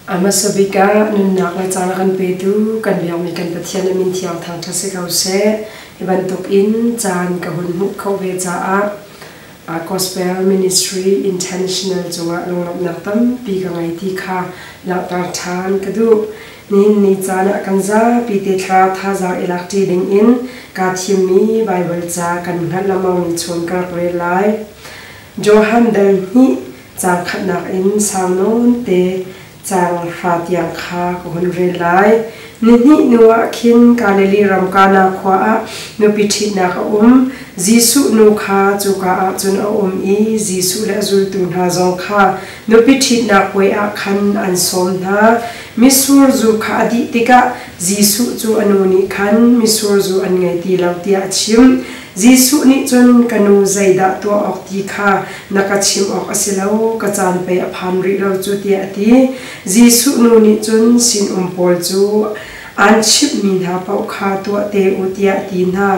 A hmasa bik ah nunnak le caan a kan petu kan biakmi kan Pathian a min thiang thangṭhat si ko seh. Hi bantuk in caan ka hun hmuh khawh ve caah Gospel Ministry International cungah lunglawmhnak tampi ka ngei ti kha langhter ṭhan ka duh. Nihin ni caan ah kan zapi te thla thazaang i lakṭi dingin kaa thimmi Baibal ca kan hngalh lengmangmi chung ka rak rel lai. Johan dal hnih Caang khatnak in sau nawn te caang hra tiang kha ka hun rel lai. Nihnih hnu ah khin Galilee ram Kana khua ah nupi ṭhitnak a um. Jesuh nu kha cuka ah cun a um i Jesuh le a zultu hna zong kha nupi ṭhitnak puai ah khan an sawm hna. Mitsur zu kha a dih tikah Jesuh cu a nu nih khan mitsur zu an ngei ti lo tiah a chimh. Jesuh nih cun ka nu zeidah tuah awk ti kha na ka chimh awk a si lo, ka caan pei a phan rih lo cu tiah a ti. Jesuh nu nih cun sinum pawl cu aan chimhmi hna paoh kha tuah te u tiah a ti hna.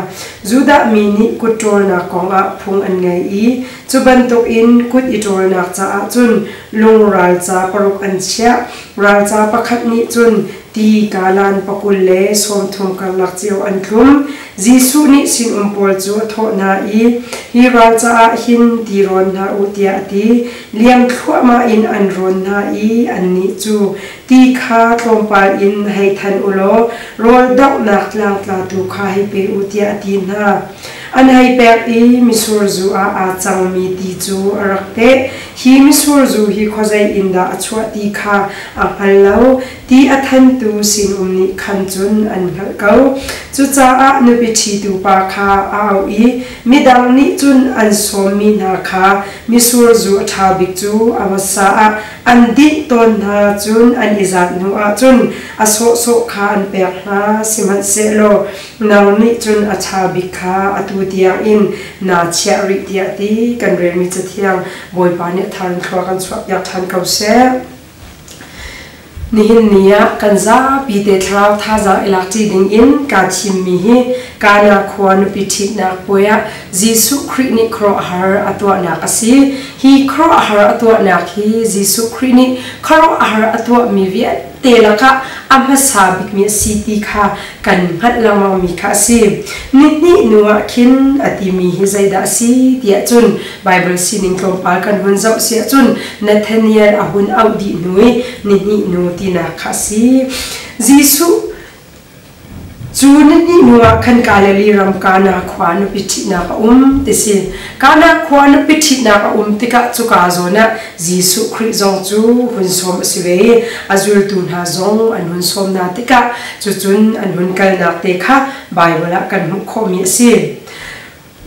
Judah mi nih kut ṭawlnak kongah phung an ngei i cu bantukin kut i ṭawlnak caah cun lung ralca paruk an chiah. Ralca pakhat nih cun ti kalan pakul le 30 karlak cio an tlum. Jesuh nih sinum pawl cu a thawh hna i, Hi ral caah hin ti rawn hna u tiah a ti. Liam thluahmah in an rawn hna i annih cu ti kha tlawmpal in hei than u law rawl donghnak tlangtlatu kha hei pe u tiah a ti hna. An hei pek i mitsur zu ah aa cangmi ti cu a rak teh. Hi mitsur zu hi khuazei in dah a chuah ti kha a hngal lo. Ti a thantu sinum nih khan cun an hngalh ko. Cucaah nupi ṭhitu pa kha a auh i midang nih cun an sawmmi hna kha mitsur zu a ṭha bik cu a hmasa ah an dinh tawn hna cun an i zat hnuah cun a sawhsawh kha an pek hna. Sihmanhsehlaw nang nih cun a ṭha bik kha atu tiangin naa chiah rih tiah ti kan relmi Cathiang Bawipa nih a thar in thlua kan chuahpiak ṭhan ko seh. Nihin ni ah kan zapi te thlarau thazaang i lakṭi dingin kaa thimmi hi Kana khua nupi ṭhitnak puai ah Jesuh Khrih nih khuaruahhar a tuahnak a si. Hi khuaruahhar a tuahnak hi Jesuh Khrih nih khuaruahhar a tuahmi vialte lakah a hmasa bikmi a si ti kha kan hngalh lengmangmi kha a si. Nihnih hnu ah khin a timi hi zeidah a si tiah cun Baibal sining tlawmpal kan hun zoh si ahcun Nathaniel a hun auh dih hnu i nihnih nu tinak kha a si. Jesuh cu nihnih hnu ah khan Galilee ram Kana khua nupi ṭhitnak a um ti si. Kana khua nupi ṭhitnak a um tikah cuka zawn ah Jesuh Khrih zong cu hun sawm a si ve i a zultu hna zong an hun sawm hna tikah cucun an hun kalnak te kha Baibal ah kan hmuh khawhmi a si.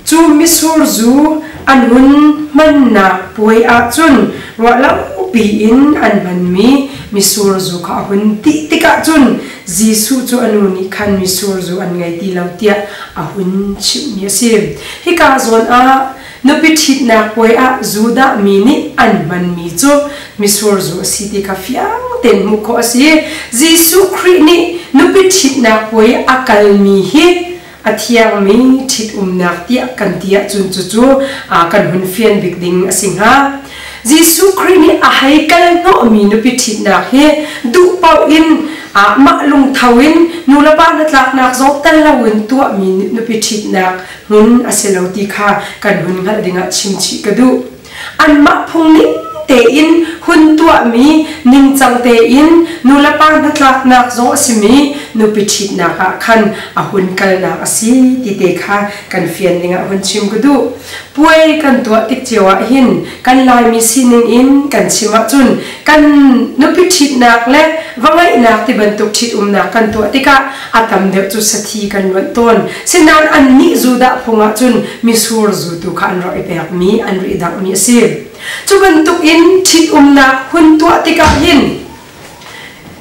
Cu mitsur zu an hun hmannak puai ahcun ruahlopi in an hmanmi mitsur zu kha a hun tih tikah cun Jesuh cu a nu nih khan mitsur zu an ngei ti lo tiah a hun chimhmi a si. Hika zawn ah nupi ṭhitnak puai ah Judah mi nih an hmanmi cu mitsur zu a si ti kha fiang tein hmuh khawh a si. Jesuh Khrih nih nupi ṭhitnak puai a kalmi hi a thiangmi ṭhitumnak tiah kan ti ahcun cucu kan hun fian bik ding a si hnga. Jesuh Khrih nih a hei kal hnawhmi nupi ṭhitnak hi duh paoh in mah lungtho in nulepa hnatlaknak zong tel loin tuahmi nupi ṭhitnak hmun a si lo ti kha kan hun hngalh dingah chimchih ka duh. Anmah phung ning tein hun tuahmi ningcang tein nulepa hnatlaknak zong a simi nupi ṭhitnak ah khan a hun kalnak a si ti te kha kan fian dingah hun chim ka duh. Puai kan tuah tik cio ah hin kan Laimi sining in kan chim ahcun kan nupi ṭhitnak le va ngeihnak ti bantuk ṭhitumnak kan tuah tikah a tam deuh cu sathi kan luanh tawn. Sinain annih Judah phung ah cun mitsur zu tu kha an rak i pekmi, an ri danghmi a si. Cu bantukin ṭhitumnak hun tuah tikah hin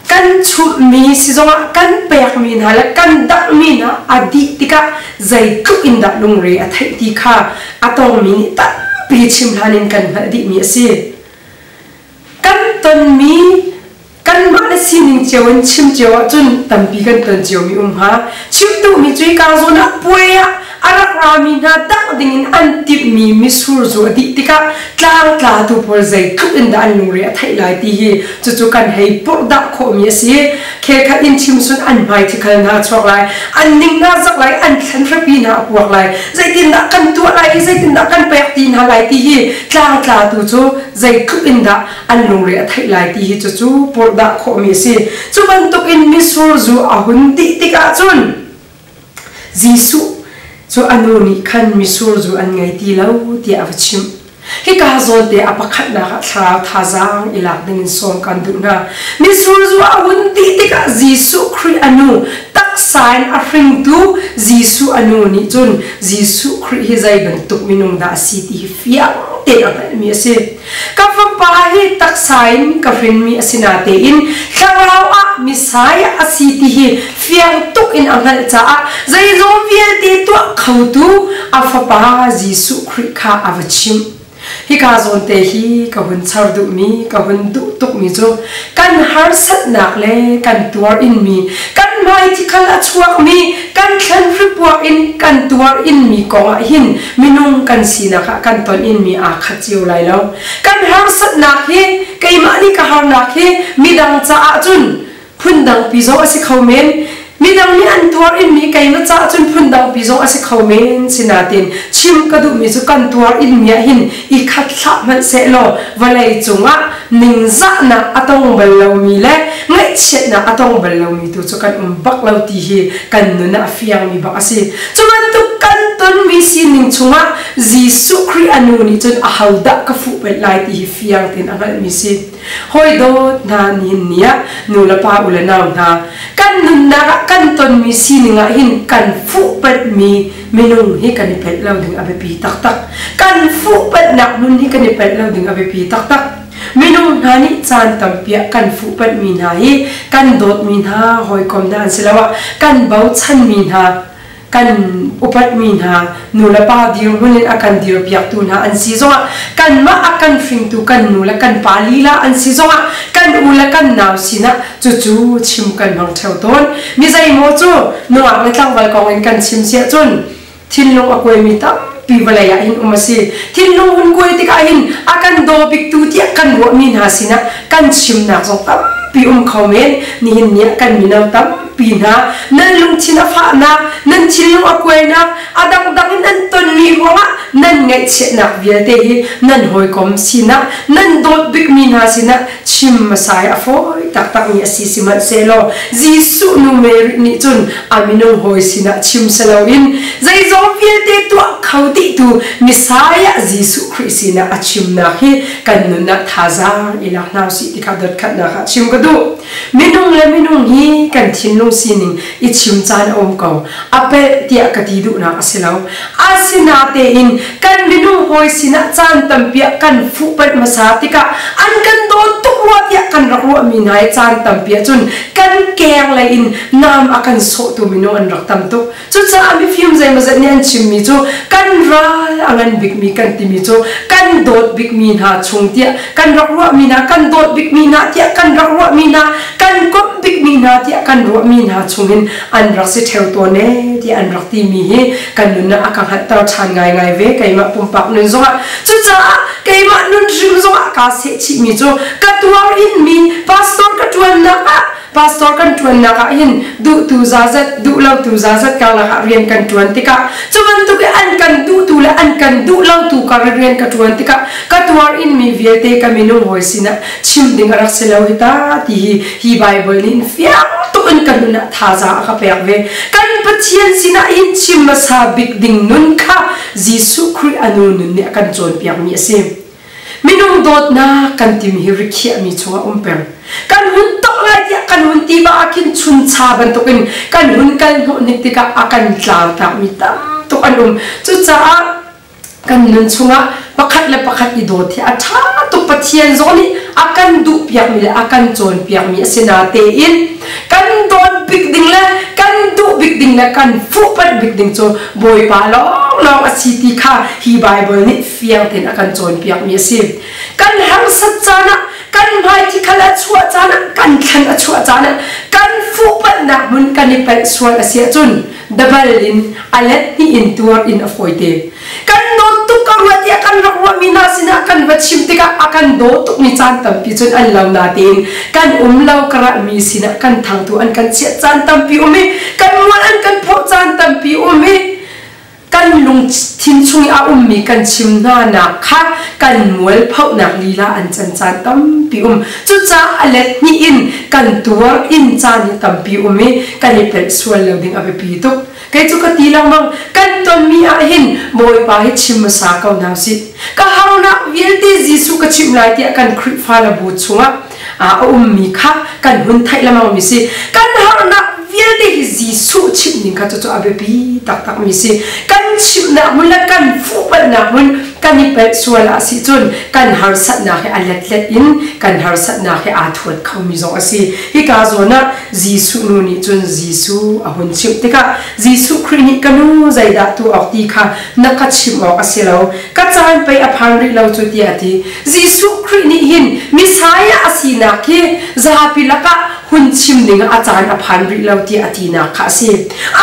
kan chumhmi si zongah kan pekmi hna le kan danghmi hna a dih tikah zeitluk in dah lungre a theih ti kha a tongmi nih tampi chim hlan in kan hngalh dihmi a si. Kan tonmi kanmah le sining cio in chim cio ahcun tampi kan ton ciomi um hnga. Chim duhmi cu hika zawn ah puai ah A rak rami hna dangh dingin an timhmi mitsur zu a dih tikah tlangtlatu pawl zeitluk in dah an lungre a theih lai ti hi cucu kan hei purhdah khawhmi a si. Khelkhat in chim sun an hmai thikhal hna a chuak lai, an ning hna zak lai, an thlan hrapi hna a puak lai. Zeitindah kan tuah lai i zeitindah kan pek ti hna lai ti hi tlangtlatu cu zeitluk in dah an lungre a theih lai ti hi cucu purhdah khawhmi a si. Cu bantukin mitsur zu a hun dih tikah cun Jesuh cu a nu nih khan mitsur zu an ngei ti lo tiah a va chimh. Hika zawn te a pakhatnak ah thlarau thazaang i lak dingin sawm kan duh hna. Mitsur zu a hun dih tikah Jesuh Khrih a nu taksa in a hringtu Jesuh a nu nih cun Jesuh Khrih hi zei bantuk minung dah a si ti hi fiang tein a hngalhmi a si. Ka fapa hi taksa in ka hrinmi a si natein thlarau ah Messiah a si ti hi fiang tuk in a hngalh caah zeizong vialte tuah khotu a fapa Jesuh Khrih kha a va chimh. Hika zawnte hi ka hun char duhmi, ka hun duh tukmi cu kan harsatnak le kan tuar inmi, kan hmai thikhal a chuakmi, kan thlan hripuak in kan tuar inmi kong ah hin minung kan sinak ah kan ton inmi aa khat cio lai lo. Kan harsatnak hi keimah nih ka harnak hi midang caah cun phundangpi zong a si kho men. Midang nih an tuar inmi keimah caah cun phundangpi zong a si kho men. Sinain chim ka duhmi cu kan tuar inmi ah hin i khat hlah hmanh sehlaw vawlei cungah ningzahnak a tong bal lomi le ngaihchiatnak a tong bal lomi tu cu kan um bak lo ti hi kan nun ah a fiangmi bak a si. Cu bantuk kan tonmi sining chungah Jesuh Khrih a nu nih cun ahodah ka fuh bel lai ti hi fiang tein a hngalhmi si. Hawi dawt hna nihin ni ah nu le pa u le nau hna kan nunnak ah kan tonmi sining ah hin kan fuhpanh-mi minung hi kan i pelh lo ding a biapi taktak. Kan fuhpanhnak hmun hi kan i pelh lo ding a biapi taktak. Minung hna nih caan tampi ah kan fuhpanhmi hna hi kan dawtmi hna hawikom hna an si lo ah kan bochanmi hna kan upatmi hna nulepa dirhmun in a kan dirpiaktu hna an si zongah kanmah a kan hringtu kan nu le kan pa lila an si zongah kan u le kan nau sinah cucu chim kan hmang ṭheo tawn. Mi zeimaw cu nungak le tlangval kong in kan chim siah cun thinlung a kuaimi tampi vawlei ah hin um a si. Thinlung hun kuai tikah hin a kan daw biktu tiah kan ruahmi hna sinah kan chimnak zong tampi um kho men. Nihin ni ah kan mino tampi hna nan lungthin a fahnak, nan thinlung a kuainak, a dangdang in nan tonmi ruangah nan ngaihchiatnak vialte hi nan hawikom sinah, nan dawt bikmi hna sinah chim hmasa hi a fawi taktakmi a si. Sihmanhsehlaw Jesuh nu Mary nih cun a minung hawi sinah chim si loin zeizong vialte tuah kho dihtu Messiah Jesuh Khrih sinah a chimnak hi kan nun ah thazaang i lak hna usih ti kha dotkhatnak ah chim ka duh. Minung le minung hi kan thinlung sining i chim caan a um ko. A pelh tiah ka ti duhnak a si lo. Asinatein kan minung hawi sinah caan tampi ah kan fuhpanh hmasa tikah an kan dawt tuk rua tiah kan rak ruahmi hna i caan tampi ahcun kan keng lei in nam a kan sawhtu minung an rak tam tuk. Cucaah mifim zeimawzat nih an chimmi cu kan ral a ngan bikmi kan timi cu kan dawt bikmi hna chung tiah kan rak ruahmi hna, kan dawt bikmi hna tiah kan rak ruahmi hna, kan komh bikmi hna tiah kan ruahmi hna chungin an rak si ṭheo tawn ee tiah an rak timi hi kan nun ah a ka hngalhter ṭhan ngaingai ve keimah pumpak nun zongah. Cucaah keimah nun hrim zongah kaa sehchihmi cu ka tuar inmi pastor ka ṭuannak ah Pastor kan ṭuannak ah hin duhtu zazat, duhlotu zazat karlak ah rian kan ṭuan tikah cu bantuk i an kan duhtu le an kan duhlotu kar i rian ka ṭuan tikah ka tuar inmi vialte ka minung hawi sinah chim ding a rak si lo hi ta ti hi hi Baibal nih fiang tuk in ka nun ah thazaang a ka pek ve. Kan Pathian sinah hin chim hmasa bik ding nun kha Jesuh Khrih a nu nun nih a kan cawnpiakmi a si. Minung dawtnak kan timi hi rikhiahmi chungah um peng. Kan hun tok lai tiah kan hun ti ba ah khin chuncha bantukin kan hun kal hnawh nik tikah a kan tlau takmi tam tuk an um. Cucaah kan nun chungah pakhat le pakhat i dawt hi a ṭha tuk. Pathian zong nih a kan duhpiakmi le a kan cawnpiakmi a si natein kan dawt bik ding le kan duh bik ding le kan fuhpanh bik ding cu Bawipa lawnglawng a si ti kha hi Baibal nih fiang tein a kan cawnpiakmi a si. Kan harsat caan ah kan hmai thikhal a chuak. chuah caan ah, kan thlan a chuah caan ah kan fuhpalhnak hmun kan i palh sual a si ahcun dabal in a let hnih in tuar in a fawite. Kan dawt tuk ko rua tiah kan rak ruahmi hna sinah kan va chim tikah a kan daw tukmi caan tampi cun an lo natein kan um lo karah mi sinah kan thangtu an kan chiat caan tampi um i kan mual an kan phawh caan tampi um i kan lungthin chung i a ummi kan chim hna nak kha kan mualphohnak lila an can caan tampi um. Cucaah a let hnih in kan tuar in caan hi tampi um i kan i pelh sual lo ding a biapi tuk. Kei cu ka ti lengmang, kan tonmi ah hin Bawipa hi chim hmasa ko hna usih. Ka harnak vialte Jesuh ka chimh lai tiah kan Khrihfa le bu chungah a ummi kha kan hun theih lengmang mi si. Kan harnak vialte hi Jesuh chimh ning kha cucu a biapi taktak mi si. Kan chimhnak hmun le kan fuhpalhnak hmun kan i palh sual ah si cun kan harsatnak hi a letlet in kan harsatnak hi aa thuat khomi zong a si. Hika zawn ah Jesuh nu nih cun Jesuh a hun chimh tikah Jesuh Khrih nih ka nu zeidah tuah awk ti kha na ka chimh awk a si lo, ka caan pei a phan rih lo cu tiah a ti. Jesuh Khrih nih hin Messiah a sinak hi zapi lakah hun chim ding ah a caan a phan rih lo tiah a tinak kha a si.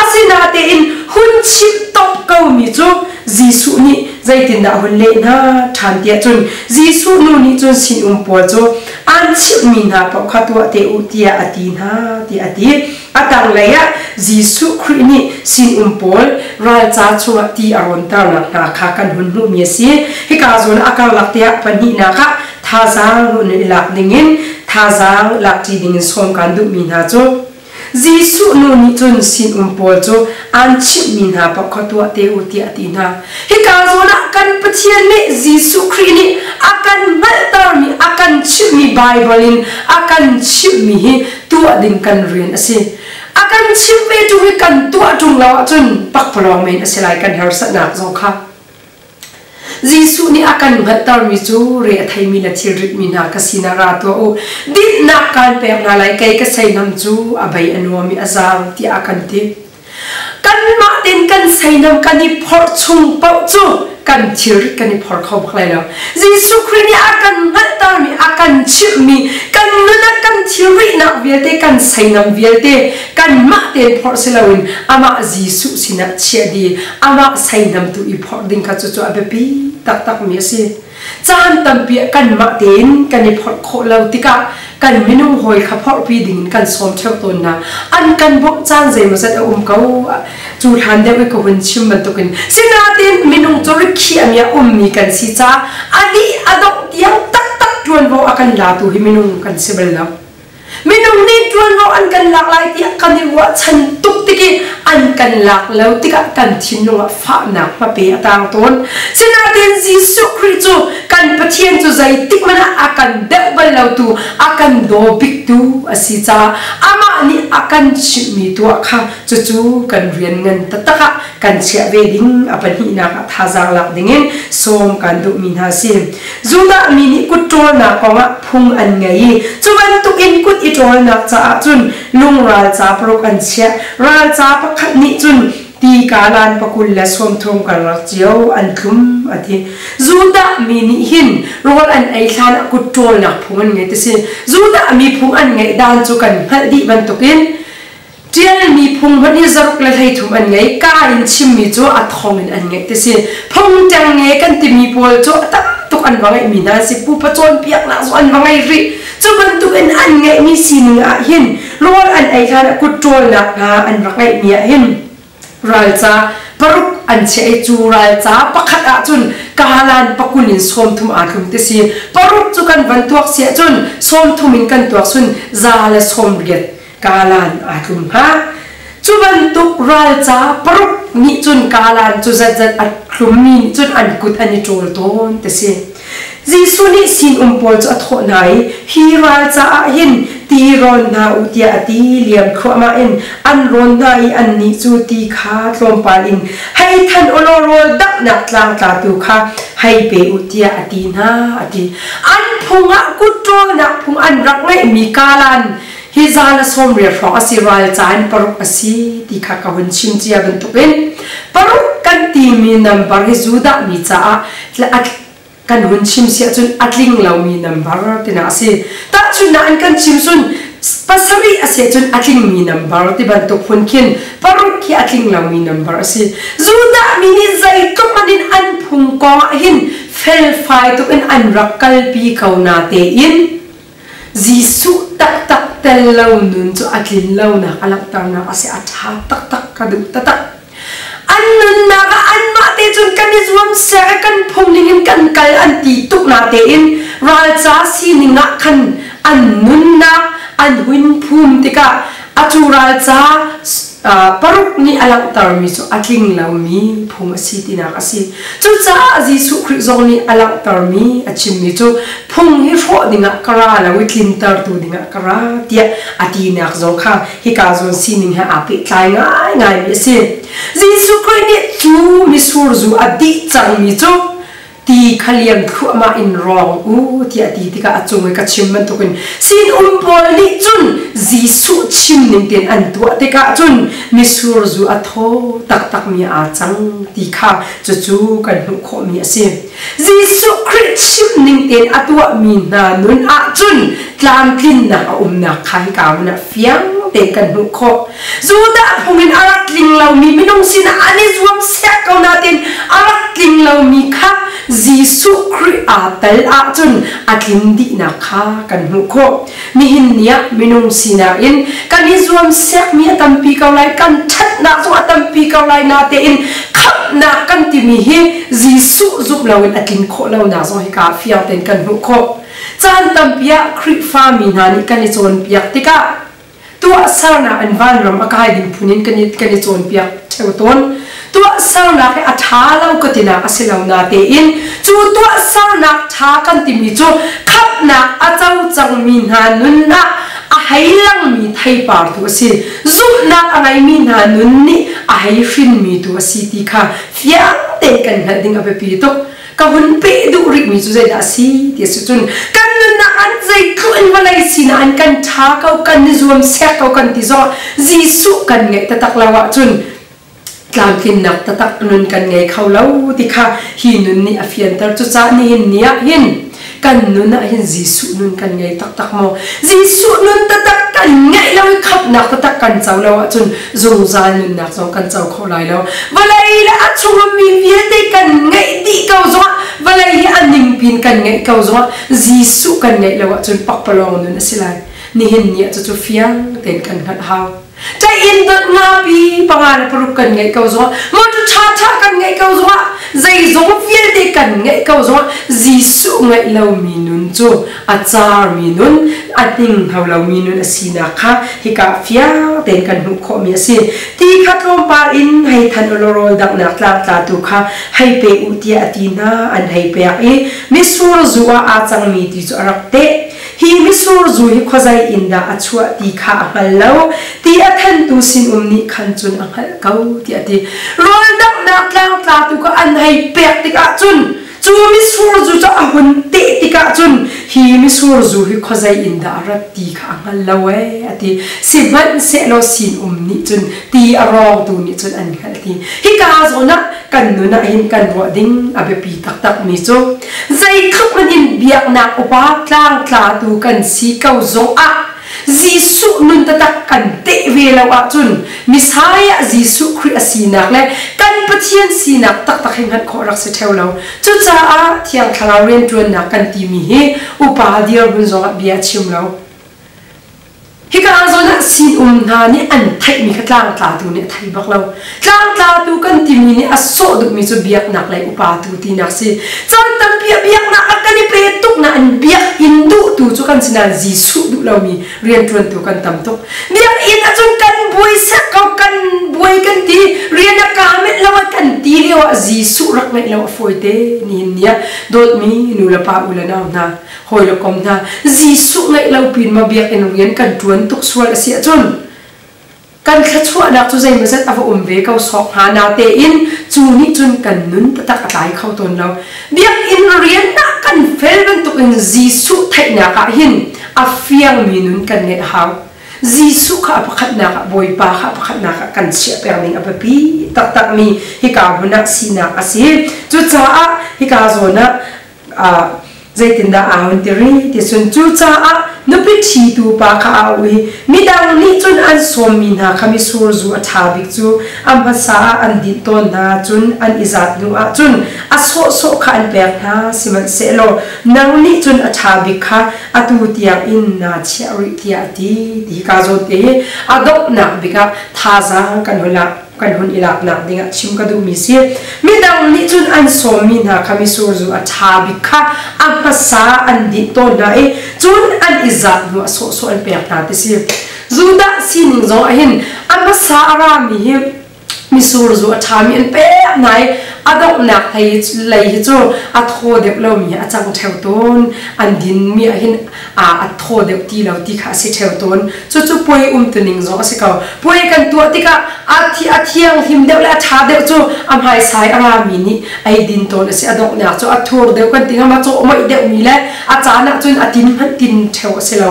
Asinatein hun chimh top komi cu Jesuh nih zeitindah a hun leh hna ṭhan tiah cun Jesuh nu nih cun sinum pawl cu an chimhmi hna paoh kha tuah te u tiah a ti hna tiah a ti. A tanglei ah Jesuh Khrih nih sinum pawl ralca chungah ti a rawnternak hna kha kan hun hmuhmi a si. Hika zawn a karlak tiah pahnihnak ah thazaang hun i lak dingin thazaang lakṭi dingin sawm kan duhmi hna cu Jesuh nu nih cun sinum pawl cu aan chimhmi hna paoh kha tuah te u tiah a ti hna. Hika zawn ah kan Pathian nih Jesuh Khrih nih a kan hngalhtermi, a kan chimhmi Baibal in a kan chimhmi hi tuah ding kan rian a si. A kan chimh ve ṭung i kan tuah ṭung lo ahcun pakpalawng men a si lai kan harsatnak zong kha. Jesuh nih a kan hngalhtermi cu re a theimi le thilritmi hna ka sinah ra tuah u. Dinhnak kaan pek hna lai, kei ka seihnam cu a bei a nuam i a zaang tiah a kan ti. Kanmah tein kan seihnam kan i phorh chung paoh cu kan thilrit kan i phor kho bak lai lo. Jesuh Khrih nih a kan hngalhtermi, a kan chimhmi, kan nun ah kan thilrihnak vialte, kan seihnam vialte kanmah tein phorh si loin amah Jesuh sinah chiah dih, amah seihnamtu i phorh ding kha cucu a biapi taktakmi a si. Caan tampi ah kanmah tein kan i phorh khawh lo tikah kan minung hawi kha phorhpi dingin kan sawm ṭheo tawn hna. An kan bawmh caan zeimawzat a um ko. Cu hlan deuh i ka hun chim bantukin sinain minung cu rikhiahmi a ummi kan si caah a dih a dongh tiang taktak ṭuanvo a kan latu hi minung kan si bal lo. Minung nih ṭuanvo an kan lak lai tiah kan i ruahchan tuk tik i an kan lak lo tikah kan thinlung ah fahnak hmape a tang tawn. Sinain Jesuh Khrih cu kan Pathian cu zeitik hmanh ah a kan deuh bal lotu, a kan daw biktu a si caah amah nih a kan chimhmi tuah kha cucu kan rian ngan taktak ah kan chiah ve ding a pahnihnak ah thazaang lak dingin sawm kan duhmi hna a si. Judah mi nih kut ṭawlnak kongah phung an ngei i cu bantukin kut i ṭawlnak caah cun lungral ca paruk an chiah. Ral ca pakhat nih cun ti kalan pakul le sawmthum karlak cio an tlum a ti. Judah mi nih hin rawl an ei hlan ah kut ṭawlnak phung an ngei ti si. Judah mi phung an ngeih dan cu kan hngalh dih bantukin Ṭialmi phung hmanh hi zaruk le 33 an ngei. Kaa in chimmi cu a thong in an ngeih ti si. Phung ṭengnge kan timi pawl cu a tam tuk an va ngeihmi hna si. Pupa cawnpiaknak zong an va ngei rih. Cu bantukin an ngeihmi sining ah hin rawl an ei hlan ah kut ṭawlnak hna an rak ngeihmi ah hin ralca paruk an chiah i cu ralca pakhat ahcun kalan pakul in 30 aa tlum ti si. Paruk cu kan van tuak si ahcun 30 in kan tuak sun 180 Kalan aa tlum hnga. Cu bantuk ralca paruk nih cun kalan cu zatzat a tlummi nih cun an kut an i ṭawl tawn ti si. Jesuh nih sinum pawl cu a thawh hna i hi ralca ah hin ti rawn hna u tiah a ti liam thluahmah in an rawn hna i annih cu ti kha tlawmpal in hei than u law rawl danghnak tlangtlatu kha hei pe u tiah a ti hna a ti. An phung ah kut ṭawlnak phung an rak ngeihmi kalan Hi zan a 80 hrawng a si ral caan paruk a si ti kha ka hun chim cia bantukin paruk kan timi nambar hi Judah mi caah Kan hun chim si ahcun a tling lomi nambar tina a si. Tahchunhnak an kan chim cun pasarih a si ahcun a tlingmi nambar ti bantuk phun khin paruk khi a tling lomi nambar a si. Judah mi nih zeitluk hmanh in an phung kong ah hin felfai tuk in an rak kalpi ko na tein Jesuh taktak tel lo nun cu a tlin lonak a langhternak a si. A ṭha taktak, ka duh taktak. An nunnak ah anmah te cun kan i zuam ser i kan phung ning in kan kal an ti tuk na tein ralca sining ah khan an nunnak an hun phum tikah atu ralca paruk nih a langhtermi cu a tling lomi phung a si tinak a si. Cucaah Jesuh Khrih zong nih a langhtermi a chimmi cu phung hi hrawh dingah ka ra lo i tlintertu dingah ka ra tiah a tinak zong kha hika zawn sining he aa pehtlai ngaingaimi a si. Jesuh Khrih nih cu misur zu a dih cangmi cu ti kha liam thluahmah in rawng u tiah ti tikah a cung i ka chim bantukin sinum pawl nih cun Jesuh chim ning tein an tuah tikah cun misur zu a thaw taktakmi aa cang ti kha cucu kan hmuh khawhmi a si. Jesuh Khrih chim ning tein a tuahmi hna nun ahcun tlamtlinnak a umnak kha hika hmun ah fiang tein kan hmuh khawh. Judah phung in a rak tling lomi minung sinah an i zuam sek ko nain a rak tling lomi kha Jesuh Khrih aa tel ahcun a tlin dihnak kha kan hmuh khawh. Nihin ni ah minung sinak in kan i zuam sekmi a tampi ko lai, kan ṭhatnak zong a tampi ko lai natein khamhnak kan timi hi Jesuh zumh loin a tlin khawh lonak zong hika fiang tein kan hmuh khawh. Caan tampi ah Khrihfa mi hna nih kan i cawnpiak tikah tuahsernak in vanram a kai ding phun in kan i, kan i cawnpiak ṭheo tawn. Tuahsernak hi a ṭha lo ka tinak a si lo natein cu tuahsernak ṭha kan timi cu khamhnak a co cangmi hna nun ah a hei langmi theipar tu a si. Zumhnak a ngeimi hna nun nih a hei hrinmi tu a si ti kha fiang tein kan hngalh ding a biapi tuk. Ka hun peh duh rihmi cu zeidah a si ti a si cun kan nunnak an zeitluk in vawlei sinah an kan ṭha ko, kan i zuam sek ko kan ti zong Jesuh kan ngeih taktak lo ahcun tlamtlinnak taktak nun kan ngei kho lo ti kha hi nun nih a fianter. Cucaah nihin ni ah hin kan nun ah hin Jesuh nun kan ngei taktak maw? Jesuh nun taktak kan ngeih lo i khamhnak taktak kan co lo ahcun zungzal nunnak zong kan co kho lai lo. Vawlei le a chungummi vialte kan ngeih dih ko zongah, vawlei hi a ningpin kan ngeih ko zongah Jesuh kan ngeih lo ahcun pakpalawng nun a si lai. Nihin ni ah cucu fiang tein kan hngalh hau. Inn dot ngapi panga le paruk kan ngeih ko zongah, motor ṭhaṭha kan ngeih ko zongah, zeizong vialte kan ngeih ko zongah Jesuh ngeih lomi nun cu a carmi nun, a hninghno lomi nun a sinak kha hika fiang tein kan hmuh khawhmi a si. Ti kha tlawmpal in hei than u law rawl danghnak tlangtlatu kha hei pe u tiah a ti hna. An hei pek i mitsur zu ah aa cangmi ti cu a rak teh. Hi mitsur zu hi khuazei in dah a chuah ti kha a hngal lo. Ti a thantu sinum nih khan cun a hngalh ko tiah a ti. Rawl danghnak tlangtlatu kha an hei pek tikah cun cu mitsur zu cu a hun teh tikah cun hi mitsur zu hi khuazei in dah a rat ti kha a hngal lo ee a ti. Sihmanhsehlaw sinum nih cun ti a rawngtu nih cun an hngalh ti. Hika zawn ah kan nun ah hin kan ruah ding a biapi taktakmi cu zeitluk hmanh in biaknak upa tlangtlatu kan si ko zong ah Jesuh nun taktak kan teh ve lo ahcun Messiah Jesuh Khrih a sinak le kan Pathian sinak taktak hi hngalh khawh rak si ṭheo lo. Cucaah Thiang Thlarau rianṭuannak kan timi hi upa dirhmun zongah bia chim lo. Hika zawn ah sinum hna nih an theihmi kha tlangtlatu nih a thei bak lo. Tlangtlatu kan timi nih a sawh duhmi cu biaknak lei upatu tinak si. Caan tampi ah biaknak ah kan i pe tuk nain biakinn duhtu cu kan si nain Jesuh duh lomi rianṭuantu kan tam tuk. Biakinn ahcun kan buai sek ko, kan buai kan ti, rian a kaa menh lo ah kan ti lio ah Jesuh rak ngeih lo a fawi te. Nihin ni ah dawtmi nu le pa u le nau hna, hawi le kom hna Jesuh ngeih lo pin ma biakinn rian kan ṭuan tuk sual a si ahcun kan thluachuahnak cu zeimawzat a va um ve ko sawk hnga natein cu nih cun kan nun taktak a tlai kho tawn lo. Biakinn rian ah kan fel bantukin Jesuh theihnak ah hin a fiangmi nun kan ngeih a hau. Jesuh kha a pakhatnak ah Bawipa kha a pakhatnak ah kan chiah peng ding a biapi taktakmi hika hmun ah sinak a si. Cucaah hika zawn ah Zeitindah aa hun ti rih ti cun cucaah nupi ṭhitu pa kha a auh i midang nih cun an sawmmi hna kha mitsur zu a ṭha bik cu a hmasa ah an dinh tawn hna, cun an i zat hnu ah cun a sawhsawh kha an pek hna. Sihmanhsehlaw nang nih cun a ṭha bik kha atu tiang in naa chiah rih, tiah a ti. Ti hika zawn te hi a donghnak bik ah thazaang kan hun ah kan hun i laknak dingah chim ka duhmi si. Midang nih cun an sawmmi hna kha mitsur zu a ṭha bik kha a hmasa an dinh tawn hna i cun an i zat hnu a sawhsawh an pek hna ti si. Judah sining zong ah hin a hmasa a rami hi mitsur zu a ṭhami an pek hna i a donghnak lei hi cu a thaw deuh lomi a cang ṭheo tawn. An dinmi ah hin a thaw deuh ti lo ti kha a si ṭheo tawn. Cucu puai umtuning zong a si ko. Puai kan tuah tikah a thi a thianghlim deuh le a ṭha deuh cu a hmaisai a rami nih ei din tawn a si. A donghnak cu a thur deuh kan ti ngam, a cawhmoih deuhmi le a caan ah cun a tin hmanh tin ṭheo a si lo.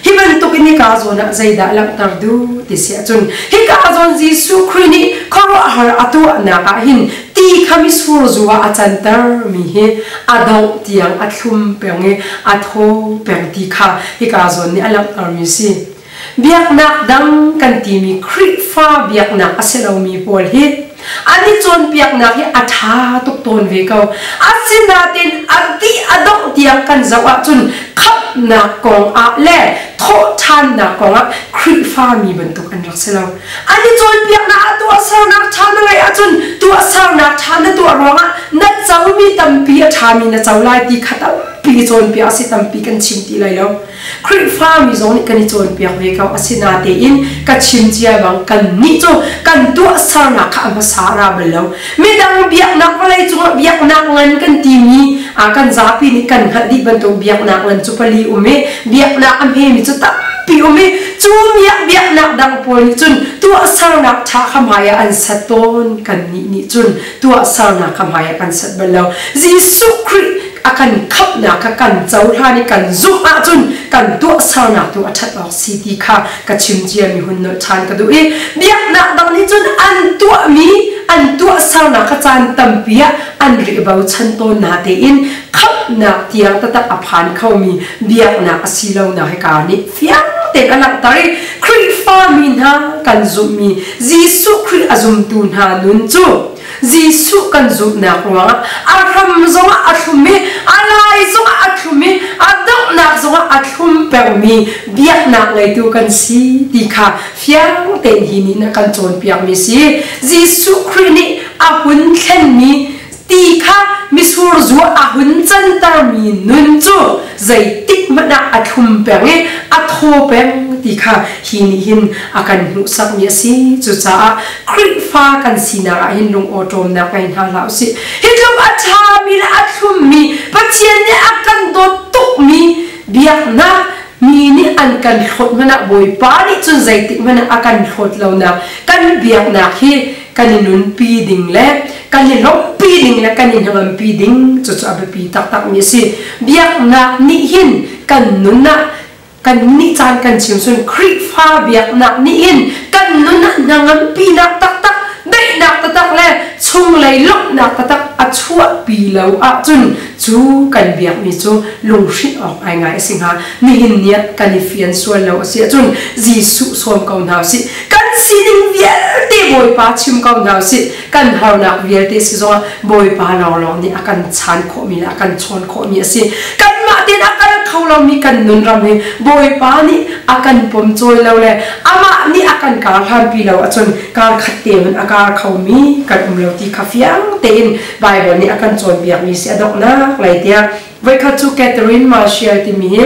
Hi bantuk in hika zawn ah zeidah langhter duh ti si ahcun hika zawn Jesuh Khrih nih khuaruahhar a tuahnak ah hin ti kha mitsur zu ah a canter mi hi a dongh tiang a thlum peng i a thaw peng ti kha hika zawn nih a langhter mi si. Biaknak dang kan timi Khrihfa biaknak a si lomi pawl hi an i cawnpiaknak hi a ṭha tuk tawn ve ko. Asinain a dih a dongh tiang kan zoh ahcun khamhnak kong ah le thawhṭhannak kong ah Khrihfa mi bantuk an rak si lo. An i cawnpiaknak ah tuahsernak ṭha na ngeih ahcun tuahsernak ṭha na tuah ruangah na comi tampi a ṭhami na co lai ti kha tampi cawnpiak a si, tampi kan chim ti lai lo. Khrihfami zong nih kan i cawnpiak ve ko. Asinatein ka chim cia bang kannih cu kan tuahsernak kha a hmasa a ra bal lo. Midang biaknak vawlei cungah biaknak ngan kan timi kan zapi nih kan hngalh dih bantuk biaknak ngan cu pali um i biaknak a hmemi cu tampi um i cu biaknak dang pawl nih cun tuahsernak ṭha kha hmai ah an sat tawn. Kannih nih cun tuahsernak kha hmai ah kan sat bal lo. Jesuh Khrih a kan khamhnak kha kan cohlan i kan zumh ahcun kan tuahsernak tu a ṭhat awk si ti kha ka chim ciami hun nolh ṭhan ka duh i biaknak dang nih cun an tuahmi an tuahsernak kha caan tampi ah an ri bochan tawn na tein khamhnak tiang taktak a phan khomi biaknak a si lo na hika nih fiang tein a langhter i Khrihfa mi hna kan zumhmi Jesuh Khrih a zumtu hna nun cu Jesuh kan zumhnak ruangah a hram zongah a thlum i a lai zongah a thlum i a donghnak zongah a thlum pengmi biaknak ngeitu kan si ti kha fiang tein hi nih na kan cawnpiakmi si. Jesuh Khrih nih a hun thlenmi ti kha mitsur zu a hun cantermi nun cu zeitik hmanh ah a thlum peng i a thaw peng ti kha hi nih hin a kan hmuhsakmi a si. Cucaah Khrihfa kan sinak ah hin lungawṭawmnak ngei hna hlah usih. Hi tluk a ṭhami le a thlummi Pathian nih a kan dawt tukmi biaknak mi nih an kan hlawt hmanh ah Bawipa nih cun zeitik hmanh ah a kan hlawt lonak kan biaknak hi kan i nunpi ding le kan i lawmhpi ding le kan i hnangampi ding cucu a biapi taktakmi a si. Biaknak nih hin kan nun ah kan nih caan kan chim cun Khrihfa biaknak nih hin kan nun ah hnangampinak taktak daihnak taktak le chunglei lawmhnak taktak a chuahpi lo ahcun cu kan biakmi cu lunghrinh awk ngaingai a si hnga. Nihin ni ah kan i fian sual lo a si ahcun Jesuh sawm ko hna usih. Kan sining vialte Bawipa chim ko hna usih. Kan harnak vialte si zongah Bawipa lawnglawng nih a kan chan khawhmi le a kan chawn khawhmi a si. Kanmah tein a kal kho lomi kan nun ram hi Bawipa nih a kan pom cawi lo le amah nih a kan kar hlanpi lo ahcun kar khat te hmanh a kar khomi kan um lo ti kha fiang tein Baibal nih a kan cawnpiakmi si. A donghnak lei tiah voikhat cu Catherine Marshall timi hi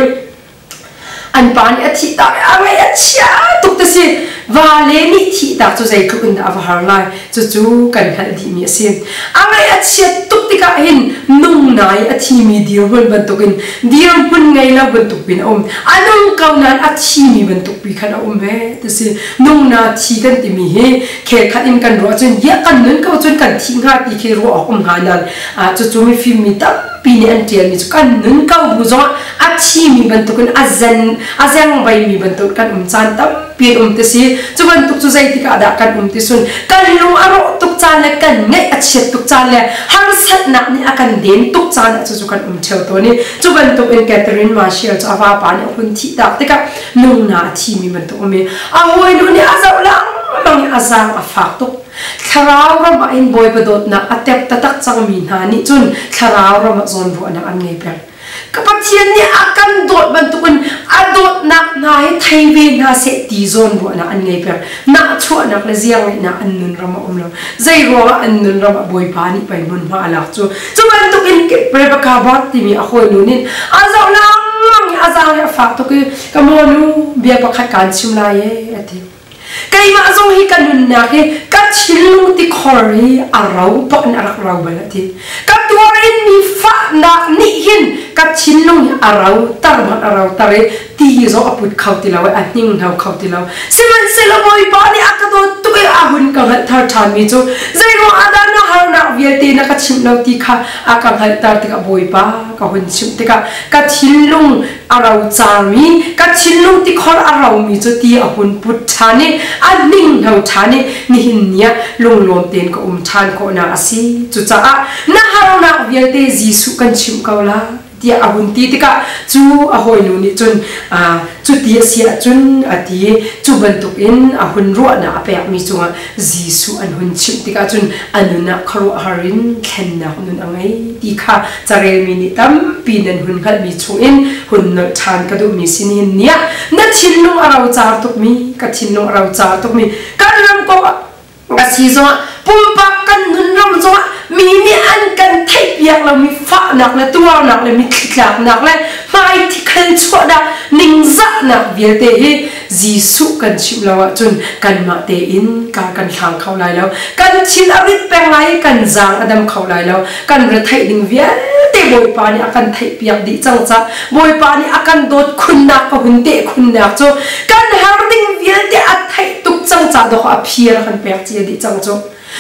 an pa nih a thih tak i a ngaih a chia tuk ti si. Vale nih thih tak cu zeitluk in dah a va har lai cucu kan hngalh dihmi a si. A ngaih a chiat tuk tikah hin nung nai a thimi dirhmun bantukin dirhmun ngei lo bantuk pin a um. A nung ko nain a thimi bantuk pi khan a um ve ti si. Nung na thi kan timi hi khel khat in kan ruah cun ya kan nun ko cun kan thi hnga ti khi ruah awk um hnga nain cucu mifim mi tampi tampi nih an ṭialmi cu kan nun ko bu zongah a thimi bantukin a zen a zeng veimi bantuk kan um caan tampi an um ti si. Cu bantuk cu zeitik ah dah kan um ti sun kan lung a rawh tuk caan le kan ngaih a chiat tuk caan le harsatnak nih a kan den tuk caan ah cucu kan um ṭheo tawn i cu bantuk in Catherine Marshall cu a vapa nih a hun thih tak tikah nungna a thimi bantuk um i a hawinu nih a zoh lengmang i a zaang a fak tuk. Thlarau ram ah hin Bawipa dawtnak a tep taktak cangmi hna nih cun thlarau ram ah zawnruahnak an ngei peng. Ka Pathian nih a kan dawt bantukin a dawtnak hna hi thei ve hna seh ti zawnruahnak an ngei peng. Nahchuahnak le ziarngeihnak an nun ram a um lo. Zei ruangah an nun ram ah Bawipa nih pei hmunhma a lak cu. Cu bantukin Rebecca Bart timi a hawinu nih a zoh lengmang i a zaang hi a fak tuk i ka mawnu bia pakhat kaan chim lai ee a ti. Keimah zong hi ka nunnak hi ka thinlung tikhor hi a ro bak in a rak ro bal a ti. Ka tuar in mi fahnak nih hin ka thinlung hi a ro tar bak a ro tar i ti zong a put kho ti lo i a hninghno kho ti lo. Sihmanhsehlaw Bawipa nih a ka dawt tuk i a hun ka hngalhter ṭhanmi cu zeiruang ah dah na harnak vialte na ka chimh lo ti kha a ka hngalhter tikah Bawipa ka hun chimh tikah ka thinlung a rocarmi ka thinlung tikhor a romi cu ti a hun put ṭhan i a hninghno ṭhan i nihin ni ah lunglawm tein ka um ṭhan khawhnak a si. Cucaah na harnak vialte Jesuh kan chimh ko la tiah a hun ti tikah cu a hawinu nih cun cuti a si ahcun a ti i cu bantukin a hun ruahnak a pekmi cungah Jesuh an hun chimh tikah cun a nun ah khuaruahhar in thlennak nun a ngei ti kha carelmi nih tampi nan hun hngalhmi chungin hun nolh ṭhan ka duhmi si nihin ni ah na thinlung a rocar tukmi ka thinlung a rocar tukmi kan ram kong a si zongah pumpak kan nun ram zongah mi nih an kan theihpiak lomi fahnak le tuarnak le mitthli tlaknak le hmai thikhal chuahnak ningzahnak vialte hi Jesuh kan chimh lo ahcun kanmah tein kar kan hlang kho lai lo. Kan thin a rit peng lai i kan zaang a dam kho lai lo. Kan retheih ding vialte Bawipa nih a kan theihpiak dih cang cah Bawipa nih a kan dawt khunnak ka hun teh khunnak cu kan har ding vialte a theih tuk cang cah dawh a phir a kan pek cia dih cang cu.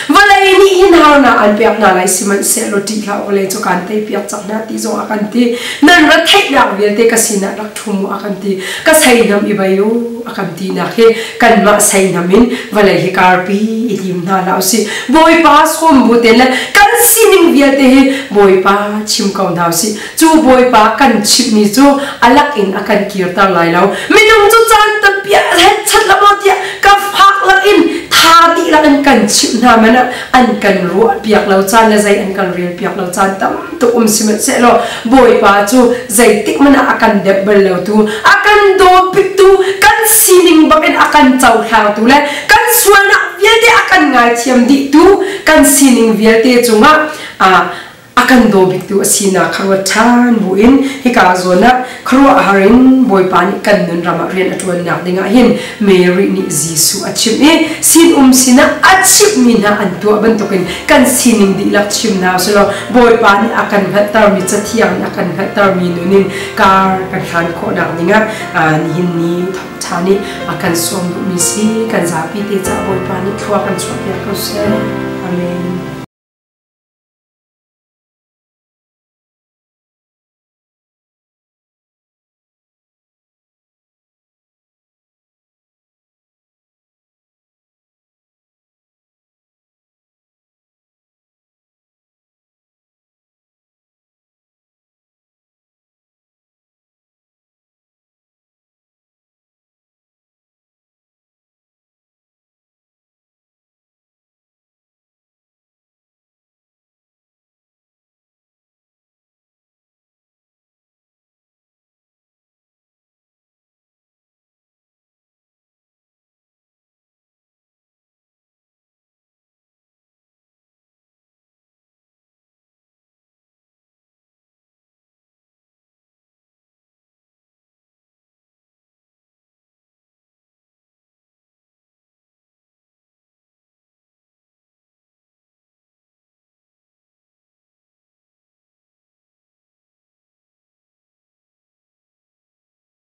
Vawlei nih hin harnak an pek hna lai sihmanhsehlaw ṭih hlah u vawlei cu kaan teipiak cang hna ti zong a kan ti. Nan ra theihnak vialte ka sinah rak ṭhum u a kan ti. Ka seihnam i bei u a kan tinak hi kanmah seihnam in vawlei hi karpi i lim hna hlah usih. Bawipa sawm bu tein le kan sining vialte hi Bawipa chim ko hna usih. Cu Bawipa kan chimhmi cu a lak in a kan kirter lai lo. Minung cu caan tampi ah hetchat la maw tiah ka fak lak in tha dihlak in kan chimh hna man ah an kan ruah piak lo caan le zei an kan rel piak lo caan tam tuk um sihmanhsehlaw Bawipa cu zeitik hmanh ah a kan deuh bal lo tu a kan daw biktu kan sining bak in a kan cohlangtu le kan sualnak vialte a kan ngaithiam dihtu kan sining vialte cungah a kan daw biktu a sinak kha ruat ṭhan buin hika zawn ah khuaruahhar in Bawipa nih kan nun ram ah rian a ṭuannak dingah hin Mary nih Jesuh a chimh i sinum sinah a chimhmi hna an tuah bantukin kan sining dihlak chim hna usih law Bawipa nih a kan hngalhtermi Cathiang nih a kan hngalhtermi nun in kar kan hlan khawhnak dingah nihin ni thawngṭha nih a kan sawm duhmi si kan zapi te caah Bawipa nih thlua kan chuahpiak ko seh. Amen.